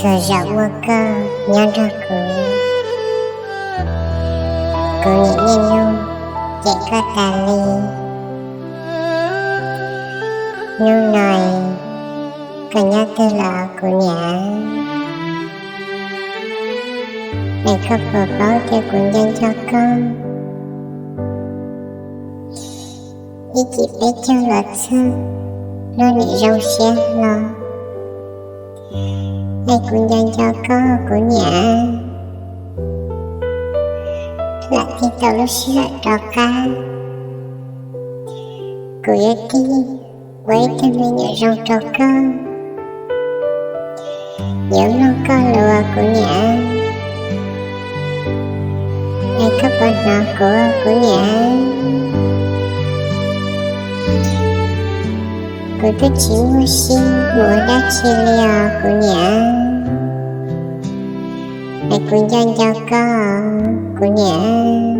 Txog zaum muaj koj nyob nrog kuv, kuv niam niaj hnub cem koj tas li. Hnub no koj nyob twg los kuv niam? Es koj puas paub tias kuv nco nco koj? Ib cim peb caug los txog, luag niam zoo siab hlo. Es kuv nco nco koj kuv niam. Lam tig tau lub sij hawm rov qab, kuv yuav tig ua ib tug me nyuam zoo rau koj. Yuav mloog koj lus kuv niam. Es koj puas hnov kuv kuv niam? Kuv twb tsis muaj sij mus ua dab tsi li os kuv niam. Es kuv nco nco koj kuv niam.